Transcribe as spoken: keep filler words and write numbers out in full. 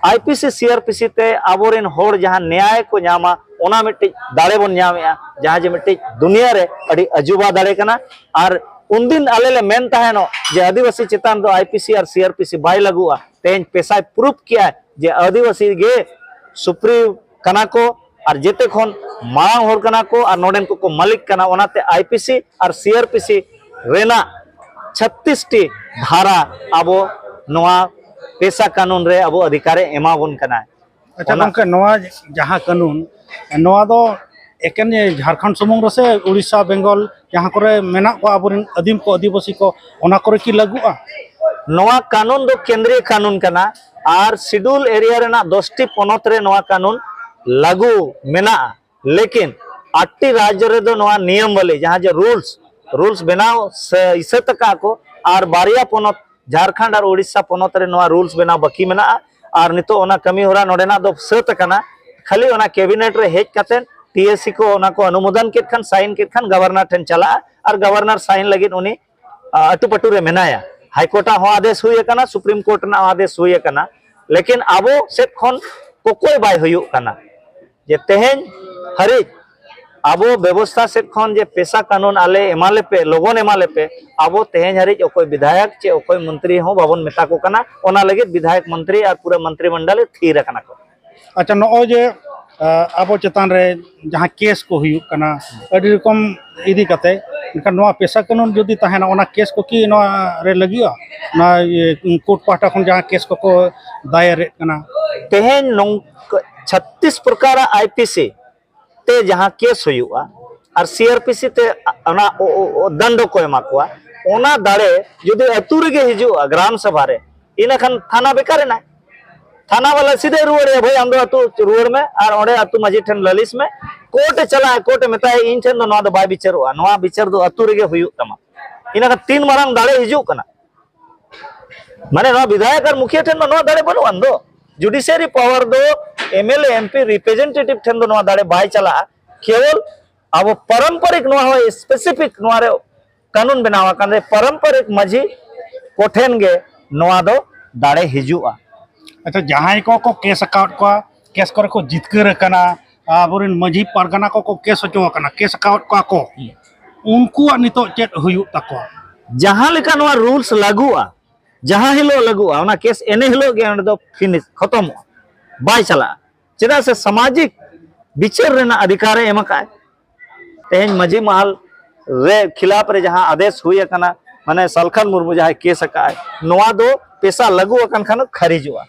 I P C C R P C ᱛᱮ ᱟᱵᱚᱨᱮᱱ ᱦᱚᱲ ᱡᱟᱦᱟᱸ ᱱᱮᱭᱟᱭ ᱠᱚ ᱧᱟᱢᱟ, ᱚᱱᱟ ᱢᱤᱫᱴᱤᱡ ᱫᱟᱲᱮ ᱵᱚᱱ ᱧᱟᱢᱮᱜᱼᱟ, ᱡᱟᱦᱟᱸ ᱡᱮ ᱢᱤᱫᱴᱤᱡ ᱫᱩᱱᱤᱭᱟᱹ ᱨᱮ ᱟᱹᱰᱤ ᱟᱡᱩᱵᱟ ᱫᱟᱲᱮ ᱠᱟᱱᱟ᱾ ᱟᱨ ᱩᱱᱫᱤᱱ ᱟᱞᱮ ᱞᱮ ᱢᱮᱱ ᱛᱟᱦᱮᱱᱚᱜ ᱡᱮ ᱟᱹᱫᱤᱵᱟᱹᱥᱤ ᱪᱮᱛᱟᱱ ᱫᱚ I P C R C R P C ᱵᱟᱭ ᱞᱟᱹᱜᱩᱜᱼᱟ, ᱛᱮᱦᱮᱧ ᱯᱮᱥᱟᱭ ᱯᱨᱩᱯ ᱠᱮᱜᱼᱟ ᱡᱮ ᱟᱹᱫᱤᱵᱟᱹᱥᱤ ᱜᱮ ᱥᱩᱯᱨᱤ ᱠᱟᱱᱟ ᱠᱚ ᱟᱨ ᱡᱮᱛᱮ ᱠᱷᱚᱱ ᱢᱟᱲᱟᱝ ᱦᱚᱲ ᱠᱟᱱᱟ ᱠᱚ ᱟᱨ ᱱᱚᱰᱮᱱ ᱠᱚᱠᱚ ᱢᱟᱹᱞᱤᱠ ᱠᱟᱱᱟ᱾ ᱚᱱᱟᱛᱮ I P C R C R P C ᱨᱮᱱᱟᱜ ᱪᱷᱟᱛᱛᱤᱥ ᱴᱤ ᱫᱷᱟᱨᱟ ᱟᱵᱚ ᱱᱚᱣᱟ ᱯᱮᱥᱟ ᱠᱟᱹᱱᱩᱱ ᱨᱮ ᱟᱵᱚ ᱚᱫᱷᱤᱠᱟᱨᱮ ᱮᱢᱟᱵᱚᱱ ᱠᱟᱱᱟ᱾ ᱟᱪᱪᱷᱟ ᱚᱱᱟ ᱜᱚᱢᱠᱮ, ᱱᱚᱣᱟ ᱡᱟᱦᱟᱸ ᱠᱟᱹᱱᱩᱱ, ᱱᱚᱣᱟ ᱫᱚ ᱮᱠᱮᱱ ᱡᱷᱟᱲᱠᱷᱚᱸᱰ ᱥᱩᱢᱩᱝ ᱨᱮᱥᱮ ᱩᱲᱤᱥᱥᱟ, ᱵᱮᱝᱜᱚᱞ, ᱡᱟᱦᱟᱸ ᱠᱚᱨᱮ ᱢᱮᱱᱟᱜ ᱠᱚᱣᱟ ᱟᱵᱚᱨᱮᱱ ᱟᱹᱫᱤᱢ ᱠᱚ, ᱟᱹᱫᱤᱵᱟᱹᱥᱤ ᱠᱚ, ᱚᱱᱟ ᱠᱚᱨᱮ ᱠᱤ ᱞᱟᱹᱜᱩᱜᱼᱟ? ᱱᱚᱣᱟ ᱠᱟᱹᱱᱩᱱ ᱫᱚ ᱠᱮᱱᱫᱨᱤᱭᱚ ᱠᱟᱹᱱᱩᱱ ᱠᱟᱱᱟ ᱟᱨ ᱥᱤᱰᱩᱞ ᱮᱨᱤᱭᱟ ᱨᱮᱱᱟᱜ ᱫᱚᱥ ᱴᱤ ᱯᱚᱱᱚᱛ ᱨᱮ ᱱᱚᱣᱟ ᱠᱟᱹᱱᱩᱱ ᱞᱟᱹᱜᱩ ᱢᱮᱱᱟᱜᱼᱟ᱾ ᱞᱮᱠᱤᱱ ᱟᱴ ᱴᱤ ᱨᱟᱡᱽ ᱨᱮᱫᱚ ᱱᱚᱣᱟ ᱱᱤᱭᱚᱢ ᱵᱟᱹᱞᱤ, ᱡᱟᱦᱟᱸ ᱡᱮ ᱨᱩᱞᱥ, ᱨᱩᱞᱥ ᱵᱮᱱᱟᱣ ᱥᱮ ᱤᱥᱟᱹᱛ ᱟᱠᱟᱫ ᱠᱚ, ᱟᱨ ᱵᱟᱨᱭᱟ ᱯᱚᱱᱚᱛ, ᱡᱷᱟᱲᱠᱷᱚᱸᱰ ᱟᱨ ᱩᱲᱤᱥᱥᱟ ᱯᱚᱱᱚᱛ ᱨᱮ ᱱᱚᱣᱟ ᱨᱩᱞᱥ ᱵᱮᱱᱟᱣ ᱵᱟᱹᱠᱤ ᱢᱮᱱᱟᱜᱼᱟ᱾ ᱟᱨ ᱱᱤᱛᱚᱜ ᱚᱱᱟ ᱠᱟᱹᱢᱤ ᱦᱚᱨᱟ ᱱᱚᱰᱮᱱᱟᱜ ᱫᱚ ᱥᱟᱹᱛ ᱟᱠᱟᱱᱟ᱾ ᱠᱷᱟᱹᱞᱤ ᱚᱱᱟ ᱠᱮᱵᱤᱱᱮᱴ ᱨᱮ ᱦᱮᱡ ᱠᱟᱛᱮ ᱴᱤ ᱮ ᱥᱤ ᱠᱚ ᱚᱱᱟ ᱠᱚ ᱚᱱᱩᱢᱳᱫᱚᱱ ᱠᱮᱫ ᱠᱷᱟᱱ, ᱥᱟᱭᱤᱱ ᱠᱮᱫ ᱠᱷᱟᱱ, ᱜᱚᱵᱷᱚᱨᱱᱚᱨ ᱴᱷᱮᱱ ᱪᱟᱞᱟᱜᱼᱟ ᱟᱨ ᱜᱚᱵᱷᱚᱨᱱᱚᱨ ᱥᱟᱭᱤᱱ ᱞᱟᱹᱜᱤᱫ ᱩᱱᱤ ᱟ, ᱟᱹᱴᱩᱯᱟᱹᱴᱩ ᱨᱮ ᱢᱮᱱᱟᱭᱟ᱾ ᱦᱟᱭ ᱠᱳᱨᱴ ᱟᱜ ᱦᱚᱸ ᱟᱫᱮᱥ ᱦᱩᱭ ᱟᱠᱟᱱᱟ, ᱥᱩᱯᱨᱤᱢ ᱠᱳᱨᱴ ᱨᱮᱱᱟᱜ ᱦᱚᱸ ᱟᱫᱮᱥ ᱦᱩᱭ ᱟᱠᱟᱱᱟ, ᱞᱮᱠᱤᱱ ᱟᱵᱚ ᱥᱮᱫ ᱠᱷᱚᱱ ᱠᱚᱠᱚᱭ ᱵᱟᱭ ᱦᱩᱭᱩᱜ ᱠᱟᱱᱟ᱾ ᱡᱮ ᱛᱮᱦᱮᱧ ᱦᱟᱹᱨᱤᱡ ᱟᱵᱚ ᱵᱮᱵᱚᱥᱛᱷᱟ ᱥᱮᱫ ᱠᱷᱚᱱ ᱡᱮ ᱯᱮᱥᱟ ᱠᱟᱹᱱᱩᱱ ᱟᱞᱮ ᱮᱢᱟ ᱞᱮᱯᱮ, ᱞᱚᱜᱚᱱ ᱮᱢᱟ ᱞᱮᱯᱮ, ᱟᱵᱚ ᱛᱮᱦᱮᱧ ᱦᱟᱹᱨᱤᱡ ᱚᱠᱚᱭ ᱵᱤᱫᱷᱟᱭᱚᱠ ᱪᱮ ᱚᱠᱚᱭ ᱢᱚᱱᱛᱨᱤ ᱦᱚᱸ ᱵᱟᱵᱚᱱ ᱢᱮᱛᱟ ᱠᱚ ᱠᱟᱱᱟ᱾ ᱚᱱᱟ ᱞᱟᱹᱜᱤᱫ ᱵᱤᱫᱷᱟᱭᱚᱠ, ᱢᱚᱱᱛᱨᱤ ᱟᱨ ᱯᱩᱨᱟᱹ ᱢᱚᱱᱛᱨᱤ ᱢᱚᱱᱰᱚᱞ ᱛᱷᱤᱨ ᱟᱠᱟᱱᱟ ᱠᱚ᱾ ᱟᱪᱪᱷᱟ, ᱱᱚᱜᱼᱚᱭ ᱡᱮ, ᱟ, ᱟᱵᱚ ᱪᱮᱛᱟᱱ ᱨᱮ ᱡᱟᱦᱟᱸ ᱠᱮᱥ ᱠᱚ ᱦᱩᱭᱩᱜ ᱠᱟᱱᱟ ᱟᱹᱰᱤ ᱨᱚᱠᱚᱢ ᱤᱫᱤ ᱠᱟᱛᱮ, ᱮᱱᱠᱷᱟᱱ ᱱᱚᱣᱟ ᱯᱮᱥᱟ ᱠᱟᱹᱱᱩᱱ ᱡᱩᱫᱤ ᱛᱟᱦᱮᱱᱟ, ᱚᱱᱟ ᱠᱮᱥ ᱠᱚ ᱠᱤ ᱱᱚᱣᱟ ᱨᱮ ᱞᱟᱹᱜᱤᱫᱼᱟ? ᱱᱚᱣᱟ, ᱤᱭᱟᱹ, ᱠᱳᱨᱴ ᱯᱟᱦᱴᱟ ᱠᱷᱚᱱ ᱡᱟᱦᱟᱸ ᱠᱮᱥ ᱠᱚᱠᱚ ᱫᱟᱭᱮᱨᱮᱫ ᱠᱟᱱᱟ? ᱛᱮᱦᱮᱧ ᱱᱚᱝᱠᱟ ᱪᱷᱟᱛᱛᱤᱥ ᱯᱨᱚᱠᱟᱨᱟᱜ ᱟᱭ ᱯᱤ ᱥᱤ ᱛᱮ ᱡᱟᱦᱟᱸ ᱠᱮᱥ ᱦᱩᱭᱩᱜᱼᱟ ᱟᱨ ᱥᱤ ᱟᱨ ᱯᱤ ᱥᱤ ᱛᱮ ᱚᱱᱟ ᱚ-, ᱚ-, ᱚ-, ᱫᱟᱱᱰᱚ ᱠᱚ ᱮᱢᱟ ᱠᱚᱣᱟ, ᱚᱱᱟ ᱫᱟᱲᱮ ᱡᱩᱫᱤ ᱟᱹᱛᱩ ᱨᱮᱜᱮ ᱦᱤᱡᱩᱜᱼᱟ, ᱜᱨᱟᱢ ᱥᱚᱵᱷᱟ ᱨᱮ, ᱤᱱᱟᱹᱠᱷᱟᱱ ᱛᱷᱟᱱᱟ ᱵᱮᱠᱟᱨ ᱮᱱᱟ᱾ ᱛᱷᱟᱱᱟ ᱵᱟᱞᱟ ᱥᱤᱫᱷᱟᱹ ᱨᱩᱣᱟᱹᱲᱮᱭᱟ, "ᱵᱷᱟᱹᱭ, ᱟᱢ ᱫᱚ ᱟᱹᱛᱩ ᱨᱩᱣᱟᱹᱲ ᱢᱮ", ᱟᱨ ᱚᱸᱰᱮ ᱟᱹᱛᱩ ᱢᱟᱹᱡᱷᱤ ᱴᱷᱮᱱ ᱞᱟᱹᱞᱤᱥ ᱢᱮ᱾ ᱠᱳᱨᱴ ᱮ ᱪᱟᱞᱟᱜᱼᱟ, ᱠᱳᱨᱴ ᱮ ᱢᱮᱛᱟᱭᱟ, "ᱤᱧ ᱴᱷᱮᱱ ᱫᱚ ᱱᱚᱣᱟ ᱫᱚ ᱵᱟᱭ ᱵᱤᱪᱟᱹᱨᱚᱜᱼᱟ, ᱱᱚᱣᱟ ᱵᱤᱪᱟᱹᱨ ᱫᱚ ᱟᱹᱛᱩ ᱨᱮᱜᱮ ᱦᱩᱭᱩᱜ ᱛᱟᱢᱟ᱾" ᱤᱱᱟᱹᱠᱷᱟᱱ ᱛᱤᱱ ᱢᱟᱨᱟᱝ ᱫᱟᱲᱮ ᱦᱤᱡᱩᱜ ᱠᱟᱱᱟ? ᱢᱟᱱᱮ ᱱᱚᱣᱟ ᱵᱤᱫᱷᱟᱭᱚᱠ ᱟᱨ ᱢᱩᱠᱷᱤᱭᱟᱹ ᱴᱷᱮᱱ ᱢᱟ ᱱᱚᱣᱟ ᱫᱟᱲᱮ ᱵᱟᱹᱱᱩᱜ ᱟᱱ ᱫᱚ᱾ ᱡᱩᱰᱤᱥᱤᱭᱟᱨᱤ ᱯᱟᱣᱟᱨ ᱫᱚ M L A, M P, representative ᱴᱷᱮᱱ ᱫᱚ ᱱᱚᱣᱟ ᱫᱟᱲᱮ ᱵᱟᱭ ᱪᱟᱞᱟᱜᱼᱟ᱾ ᱠᱮᱵᱚᱞ ᱟᱵᱚ ᱯᱟᱨᱚᱢᱯᱚᱨᱤᱠ, ᱱᱚᱣᱟ ᱦᱚᱸ ᱥᱯᱮᱥᱤᱯᱷᱤᱠ ᱱᱚᱣᱟ ᱨᱮ ᱠᱟᱹᱱᱩᱱ ᱵᱮᱱᱟᱣ ᱟᱠᱟᱱ ᱨᱮ ᱯᱟᱨᱚᱢᱯᱚᱨᱤᱠ ᱢᱟᱹᱡᱷᱤ ᱠᱚᱴᱷᱮᱱ ᱜᱮ ᱱᱚᱣᱟ ᱫᱚ ᱫᱟᱲᱮ ᱦᱤᱡᱩᱜᱼᱟ᱾ ᱟᱪᱪᱷᱟ, ᱡᱟᱦᱟᱸᱭ ᱠᱚ ᱠᱚ ᱠᱮᱥ ᱟᱠᱟᱫ ᱠᱚᱣᱟ, ᱠᱮᱥ ᱠᱚᱨᱮ ᱠᱚ ᱡᱤᱛᱠᱟᱹᱨ ᱟᱠᱟᱱᱟ, ᱟᱵᱚᱨᱮᱱ ᱢᱟᱹᱡᱷᱤ ᱯᱟᱨᱜᱟᱱᱟ ᱠᱚ ᱠᱚ ᱠᱮᱥ ᱦᱚᱪᱚ ᱟᱠᱟᱱᱟ, ᱠᱮᱥ ᱟᱠᱟᱫ ᱠᱚᱣᱟ ᱠᱚ, ᱩᱱᱠᱩᱣᱟᱜ ᱱᱤᱛᱚᱜ ᱪᱮᱫ ᱦᱩᱭᱩᱜ ᱛᱟᱠᱚᱣᱟ? ᱡᱟᱦᱟᱸ ᱞᱮᱠᱟ ᱱᱚᱣᱟ ᱨᱩᱞᱥ ᱞᱟᱹᱜᱩᱜᱼᱟ, ᱡᱟᱦᱟᱸ ᱦᱤᱞᱳᱜ ᱞᱟᱹᱜᱩᱜᱼᱟ, ᱚᱱᱟ ᱠᱮᱥ ᱮᱱᱮ ᱦᱤᱞᱳᱜ ᱜᱮ ᱚᱸᱰᱮ ᱫᱚ ᱯᱷᱤᱱᱤᱥ, ᱠᱷᱚᱛᱚᱢᱚᱜᱼᱟ, ᱵᱟᱭ ᱪᱟᱞᱟᱜᱼᱟ᱾ ᱪᱮᱫᱟᱜ ᱥᱮ ᱥᱟᱢᱟᱡᱤᱠ ᱵᱤᱪᱟᱹᱨ ᱨᱮᱱᱟᱜ ᱚᱫᱷᱤᱠᱟᱨ ᱮ ᱮᱢ ᱟᱠᱟᱫ᱾ ᱛᱮᱦᱮᱧ ᱢᱟᱹᱡᱷᱤ ᱢᱟᱦᱟᱞ ᱨᱮ ᱠᱷᱤᱞᱟᱯ ᱨᱮ ᱡᱟᱦᱟᱸ ᱟᱫᱮᱥ ᱦᱩᱭ ᱟᱠᱟᱱᱟ, ᱢᱟᱱᱮ ᱥᱟᱞᱠᱷᱟᱱ ᱢᱩᱨᱢᱩ ᱡᱟᱦᱟᱸᱭ ᱠᱮᱥ ᱟᱠᱟᱫ ᱟᱭ, ᱱᱚᱣᱟ ᱫᱚ ᱯᱮᱥᱟ ᱞᱟᱹᱜᱩ ᱟᱠᱟᱱ ᱠᱷᱟᱱ ᱠᱷᱟᱨᱤᱡᱚᱜᱼᱟ᱾